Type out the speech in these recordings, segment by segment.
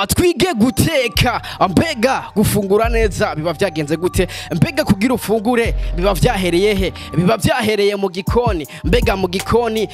Twige guteka. Mbega gufungura neza biba vyagenze gute? Mbega kugira ufungure biba vyahereye he? Biba vyahereye mu gikoni. Mbega mu gikoni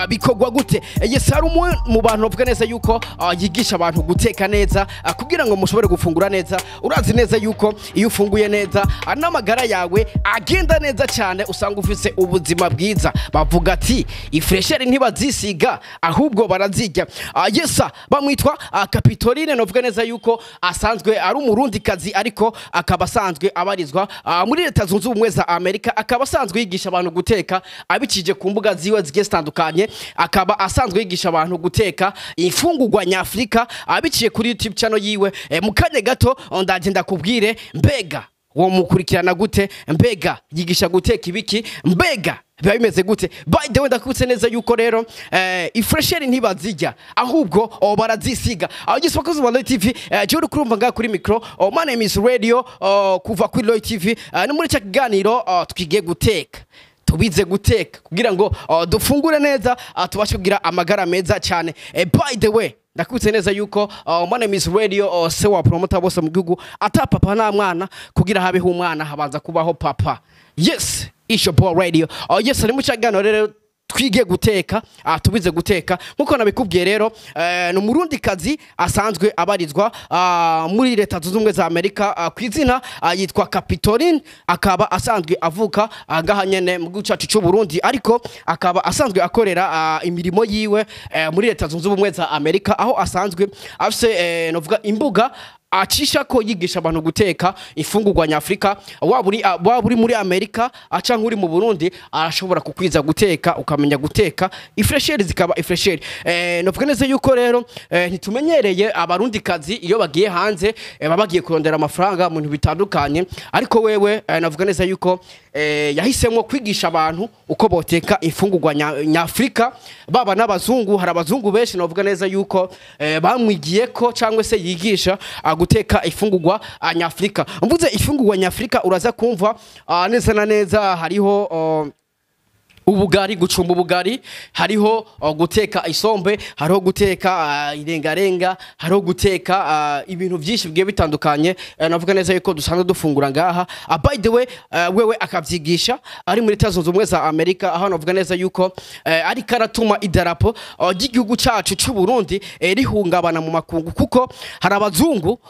bikorwa gute? Yes, hari umwe mu bantu bavuga neza yuko yigisha abantu guteka neza kugira ngo mushobore gufungura neza. Urazi neza yuko iyo ufunguye neza, n'amagara yawe agenda neza cyane, usanga ufise ubuzima bwiza. Bavuga ati ifraîcheur ntibazisiga, ahubwo barazirya. Yes, bamwitwa Capitoline. Novuga neza yuko asanzwe ari Umurundikazi, ariko akaba asanzwe abarizwa muri Leta Zunze Ubumwe za Amerika. Akaba asanzwe yigisha abantu guteka abicije ku mbuga ziwe zigiye zitandukanye. Akaba asanzwe yigisha abantu guteka imfungurwa nyafrika abiciye kuri YouTube channel yiwe. Mu kanya gato ndaje ndakubwire mbega wo mukurikirana gute, mbega yigisha guteka ibiki, mbega biba bimeze gute. By the way, ndakubutse neza yuko rero ifraîcheur ntibazirya, ahubwo barazisiga. Aho gise bakozi ba Roy TV, je uri kurumva ngaha kuri micro, my name is Radio, kuva kuri Roy TV. Ni muri cya kiganiro twige guteka, tubize guteka kugira ngo dufungure neza, tubashe kugira amagara meza cyane. By the way, ndakubutse neza yuko my name is Radio, se wa promoter bose mu gihugu. Ata papa nta mwana, kugira habeho umwana habanza kubaho papa. Yes, it's your boy Radio. Yes, ari mu cyaganiro rero twige guteka, tubize guteka. Nkuko nabikubwiye rero, ni Umurundi kazi asanzwe abarizwa muri Leta Zunze Ubumwe za Amerika. Ku izina yitwa Capitoline, akaba asanzwe avuka ngaha nyene mu gihugu cyacu cy'u Burundi, ariko akaba asanzwe akorera imirimo yiwe muri Leta Zunze Ubumwe za Amerika, aho asanzwe afise novuga imbuga acisha ko yigisha abantu guteka imfungurwa nyafrika. Waba uri muri Amerika aca nk'uri mu Burundi, arashobora kukwiza guteka, ukamenya guteka, ifraîcheur zikaba ifraîcheur. Novuga neza yuko rero ntitumenyereye Abarundi kazi iyo bagiye hanze, baba bagiye kurondera amafaranga mu bintu bitandukanye, ariko wewe navuga neza yuko yahisemo kwigisha abantu uko boteka imfungurwa nyafrika, baba n'abazungu. Hari abazungu benshi navuga neza yuko bamwigiye ko cyangwa se yigisha guteka ifungurwa nyafrika. Mvuze ifungurwa nyafrika, uraza kumva neza na neza hariho ubugari, gucumba ubugari, hariho guteka isombe, hariho guteka irengarenga, hariho guteka ibintu byinshi bigiye bitandukanye. Navuga neza yuko dusanzwe dufungura ngaha. By the way, wewe akavyigisha ari muri Leta Zunze Ubumwe za Amerika, aho navuga neza yuko ariko aratuma idarapo ry'igihugu cacu c'u Burundi rihungabana mu makungu, kuko hari abazungu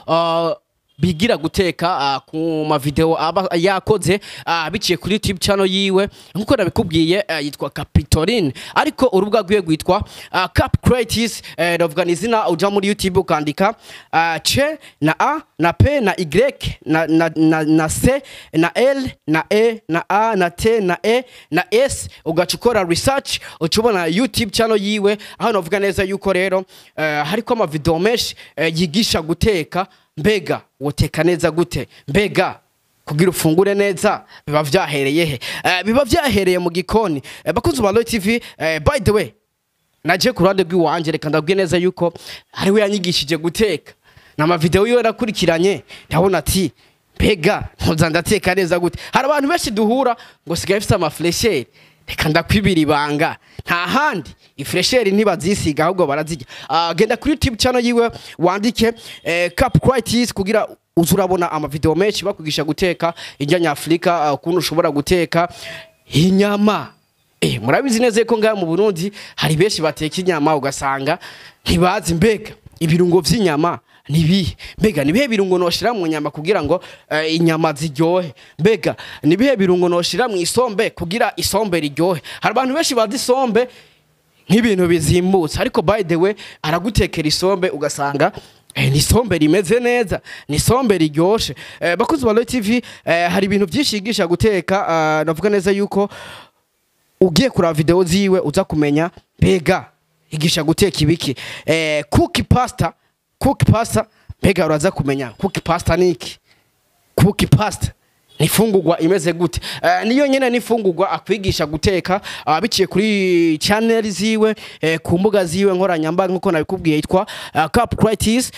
bigira guteka ku ma video aba yakoze biciye kuri YouTube channel yiwe. Nkuko nabikubwiye, yitwa Capitoline, ariko urubuga rwiwe rwitwa Cap Creatives. Ndavuga ni izina uja muri YouTube ukandika C na A na P na Y na C na L na E na A na T na E na S, ugaca ukora research, uca YouTube channel yiwe, aho navuga neza yuko rero hariko ama video menshi yigisha guteka. Mbega woteka neza gute? Mbega kugira ufungure neza biba vyahereye he? Biba vyahereye mu gikoni. Bakunzi ba Roy TV, by the way, naje ku ruhande rw'iwanje, reka ndabwiye neza yuko hariwe yanyigishije guteka nama video yiwe nakurikiranye, ndabona ati mbega ntoza ndateka neza gute? Hari abantu benshi duhura ngo sigaye mfise amafraîcheur. Reka ndakwibira ibanga, nta handi ifraîcheur ntibazisiga, ahubwo barazirya. Genda kuri YouTube channel yiwe wandike Cap Creatives kugira uze urabona amavideo menshi bakwigisha guteka indya nyafrika, ukuntu ushobora guteka inyama. Murabizi neza ko ngaha mu Burundi hari benshi bateka inyama ugasanga ntibazi mbega ibirungo vy'inyama nibihe, mbega nibihe birungo noshira mu nyama kugira ngo inyama ziryohe, mbega nibihe birungo noshira mu isombe kugira isombe riryohe. Hari abantu benshi bazi isombe nk'ibintu bizimbutse, ariko by the way aragutekera isombe ugasanga ni isombe rimeze neza, ni isombe riryoshe. Bakunzi ba Roy TV, hari ibintu byinshi yigisha guteka. Navuga neza yuko ugiye kuraba video ziwe uza kumenya mbega igisha guteka ibiki. Cookie pasta, cookie pasta, mbega uraza kumenya cookie pasta niki, cookie pasta ni ifungurwa imeze gute. Niyo nyene ni ifungurwa akwigisha guteka biciye kuri channel ziwe, ku mbuga ziwe nkoranyambaga. Nkuko nabikubwiye, yitwa Cap Creatives.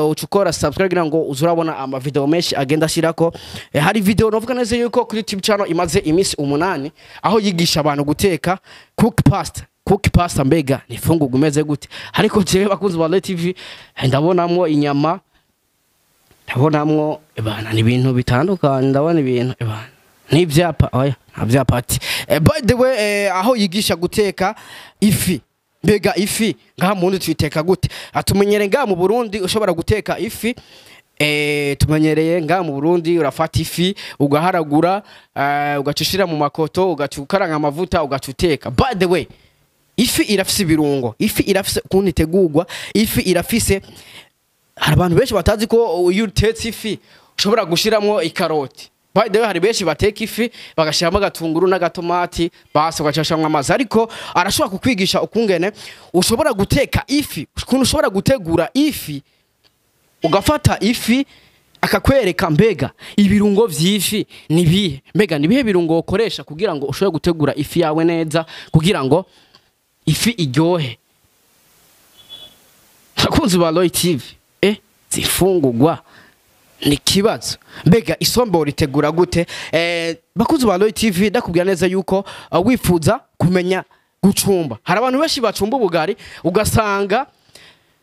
Ucukora subscribe kugira ngo uzurabona ama video menshi agenda ashirako. Hari video novuga neza yuko kuri YouTube channel imaze iminsi 8, aho yigisha abantu guteka cookie pasta. Cook pasta mbega ni ifungurwa imeze gute? Ariko jewe, bakunzi ba Royal TV, ndabonamwo inyama, ndabonamwo ebana ni ibintu bitandukanye, ndabona ibintu ebana n'ivyapa. Oya, nta vyapa ati. By the way, aho yigisha guteka ifi. Mbega ifi ngaha mu Burundi tuyiteka gute? Atumenyere ngaha mu Burundi ushobora guteka ifi, tumenyereye ngaha mu Burundi urafata ifi ugaharagura, ugaca ushira mu makoto, ugaca ukaranga amavuta, ugaca uteka. By the way, ifi irafise ibirungo, ifi irafise ukuntu itegurwa, ifi irafise. Hari abantu benshi batazi ko iyo utetse ifi ushobora gushiramwo ikaroti. By the way, hari benshi bateka ifi bagashiramo agatunguru n'agatomati, basi bagashiramo amazi. Ariko arashobora kukwigisha ukungene ushobora guteka ifi, ukuntu ushobora gutegura ifi, ugafata ifi akakwereka mbega ibirungo vy'ifi ni bihe, mbega ni bihe birungo ukoresha kugira ngo ushobore gutegura ifi yawe neza, kugira ngo ifi iryohe. Abakunzi ba Roy TV, zifungurwa ni kibazo. Mbega isombe uritegura gute? Bakunzi ba Roy TV, ndakubwira neza yuko wifuza kumenya gucumba, hari abantu benshi bacumba ubugari, ugasanga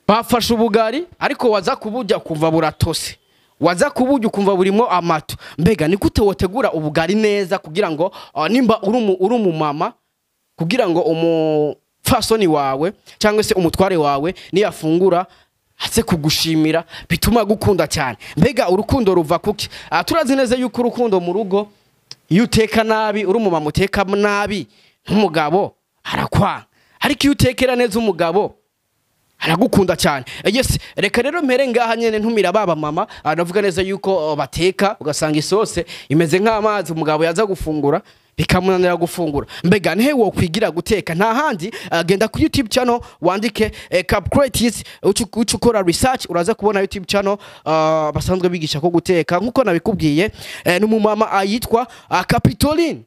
bafashe ubugari ariko waza kuburya ukumva buratose, waza kuburya ukumva burimo amato. Mbega ni gute wotegura ubugari neza kugira ngo nimba uri umumama, kugira ngo umupfasoni wawe cyangwa se umutware wawe niyafungura aze kugushimira, bituma gukunda cyane? Mbega urukundo ruva kuki? Turazi neza yuko urukundo mu rugo, iyo uteka nabi, uri umumama uteka nabi, nk'umugabo arakwanga, ariko iyo utekera neza umugabo aragukunda cyane. Yes, reka rero mpere ngaha nyene ntumira baba mama. Aravuga neza yuko bateka ugasanga isose imeze nk'amazi, umugabo yaza gufungura bikamunanira gufungura. Mbega nihe wokwigira guteka? Nta handi, genda ku YouTube channel wandike Cap Creatives, uce ukora research, uraza kubona YouTube channel basanzwe bigisha ko guteka. Nkuko nabikubwiye, n'umumama ayitwa Capitoline,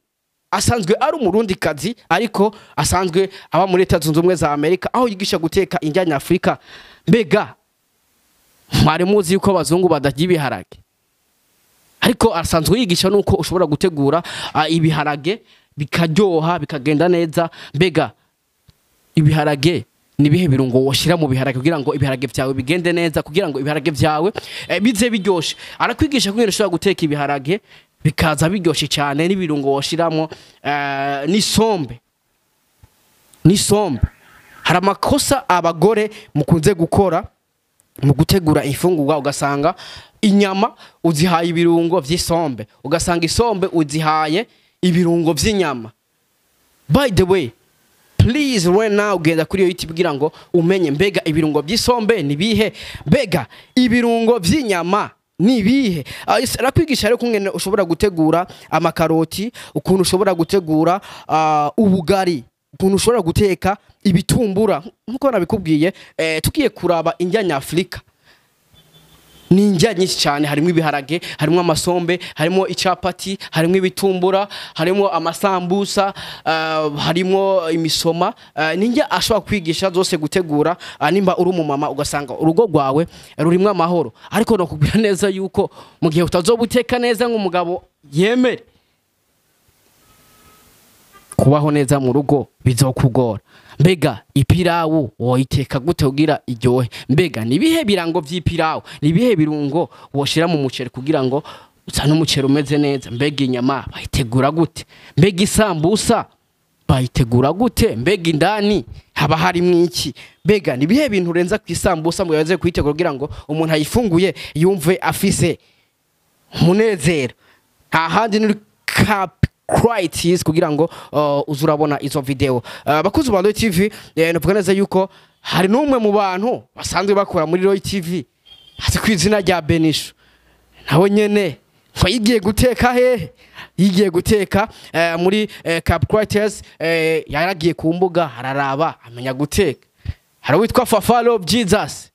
asanzwe ari umurundi kazi ariko asanzwe aba muri Leta Zunze Ubumwe za Amerika, aho yigisha guteka indya nyafurika. Mbega mwari muzi yuko abazungu badarya ibiharage? Ariko asanzwe yigisha nuko ushobora gutegura ibiharage bikaryoha, bikagenda neza. Mbega ibiharage ni bihe birungo woshira mu biharage kugira ngo ibiharage vyawe bigende neza, kugira ngo ibiharage vyawe bize biryoshe? Arakwigisha kugira ushobora guteka ibiharage bikaza biryoshe cyane, n'ibirungo woshiramo, n'isombe. N'isombe, hari amakosa abagore mukunze gukora mu gutegura imfungurwa, ugasanga inyama uzihaye ibirungo vy'isombe, ugasanga isombe uzihaye ibirungo vy'inyama. By the way, please, right now ugenda kuri iyo YouTube kugira ngo umenye mbega ibirungo by'isombe ni bihe, mbega ibirungo vy'inyama ni bihe. Yes, arakwigisha rero kungene ushobora gutegura amakaroti, ukuntu ushobora gutegura ubugari, ukuntu ushobora guteka ibitumbura. Nkuko nabikubwiye, tugiye kuraba indya nyafurika ni indya nyinshi cyane: harimo ibiharage, harimo amasombe, harimo icapati, harimo ibitumbura, harimo amasambusa, harimo imisoma. Ni indya ashobora kwigisha zose gutegura. Nimba uri umumama ugasanga urugo rwawe rurimo amahoro, ariko nokubwira neza yuko mu gihe utazobuteka neza nk'umugabo yemere, kubaho neza mu rugo bizokugora. Mbega ipirawu woyiteka gute kugira iryohe? Mbega ni ibihe birango vy'ipirawu? Ni ibihe birungo woshira mu muceri kugira ngo usane umuceri umeze neza? Mbega inyama bayitegura gute? Mbega isambusa bayitegura gute? Mbega indani haba harimwo iki? Mbega ni ibihe bintu urenza ku isambusa ngo yaze kuyitegura kugira ngo umuntu ayifunguye yumve afise umunezero? Nta handi, ni Cap Critis, kugira ngo uze urabona izo video. Bakuzi ba Roy TV, navuga neza yuko hari n'umwe mu bantu basanzwe bakora muri Roy TV azi ku izina rya Benisho, nawe nyene ngo yigiye guteka hehe? Yigiye guteka muri Cap Critis. Yaragiye ku mbuga araraba amenya guteka. Hari uwitwa Fafa Love Jesus,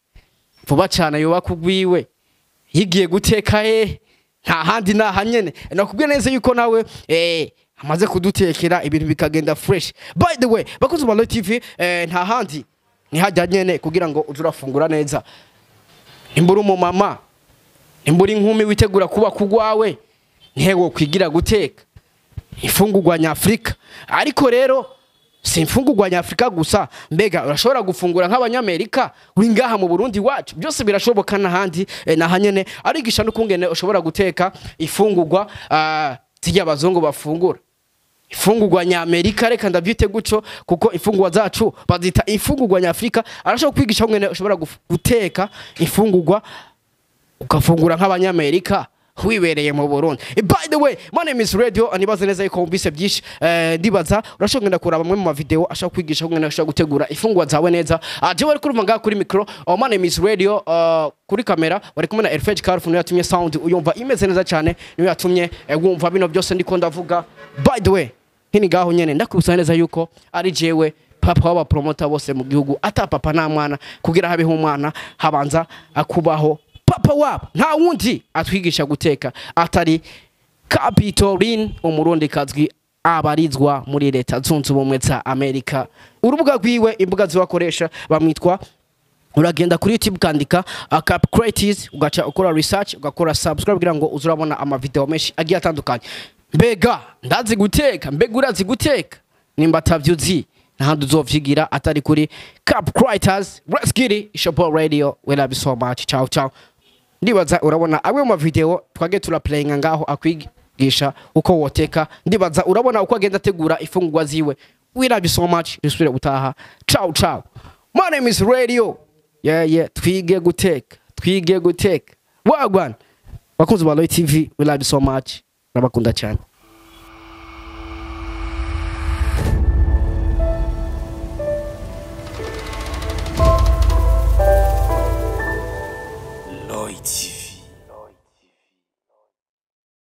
vuba cyane yubaka ugwiwe. Yigiye guteka hehe? Nta handi, naha nyene. Nakubwiye neza yuko nawe amaze kudutekera ibintu bikagenda fresh. By the way, bakunzi ba Roy TV, nta handi, ni hajya nyene kugira ngo uze urafungura neza. Imbura umumama, imbura inkumi witegura kuba kugwawe, nihe wo kwigira guteka ifungurwa nyafurika. Ariko rero Si imfungurwa nyafurika gusa. Mbega urashobora gufungura nk'Abanyamerika uri ngaha mu Burundi wacu? Byose birashoboka n'ahandi, nahanyene arigisha n'ukungene ushobora guteka ifungurwa zirya abazungu bafungura, ifungurwa nyamerika, reka ndabyite gutyo, kuko ifungurwa zacu bazita ifungurwa nyafurika. Arashobora kwigisha ukungene ushobora guteka ifungurwa, ugafungura nk'Abanyamerika wibereye mu Burundi. By the way, my name is Radio. Nibaza neza yuko wumvise byinshi. Ndibaza urashobora kugenda kuraba amwe mu mavideo ashobora kwigisha ukungene ushobora gutegura ifungurwa zawe neza. Jewe ari kurumva ngaha kuri micro, oh, my name is Radio. Kuri kamera bari kumwe na Elfage Carf, niyo yatumye sound uyumva imeze neza cyane, niyo yatumye wumva bino byose ndiko ndavuga. By the way, nkini ngaho nyene ndakwibutsa neza yuko ari jewe papa w'abapromota bose mu gihugu. Ata papa nta mwana, kugira habeho umwana habanza akubaho papa wabo. Nta wundi atwigisha guteka atari Capitoline, Umurundi kazwi abarizwa muri Leta Zunze Ubumwe za Amerika. Urubuga rwiwe, imbuga ziwakoresha bamwitwa, uragenda kuri YouTube ukandika Cap Creatives, ugaca ukora research, ugakora subscribe kugira ngo uzurabona ama video menshi agiye atandukanye. Mbega ndazi guteka? Mbega urazi guteka? Nimba atavyuzi, ntahandi uzovyigira atari kuri Cap Creators. Let's get it. It's your boy Radio, we love you so much. Ciao ciao. Ndibaza urabona amwe mu mavideo twagiye turaplayinga ngaho akwigisha uko woteka. Ndibaza urabona uko agenda ategura ifungurwa ziwe. We love you so much. Dusubire gutaha. Ciao ciao. My name is Radio. Yeah, twige guteka, twige guteka. Wagwan, bakunzi ba Roy TV, we love you so much. Nabakunda cyane.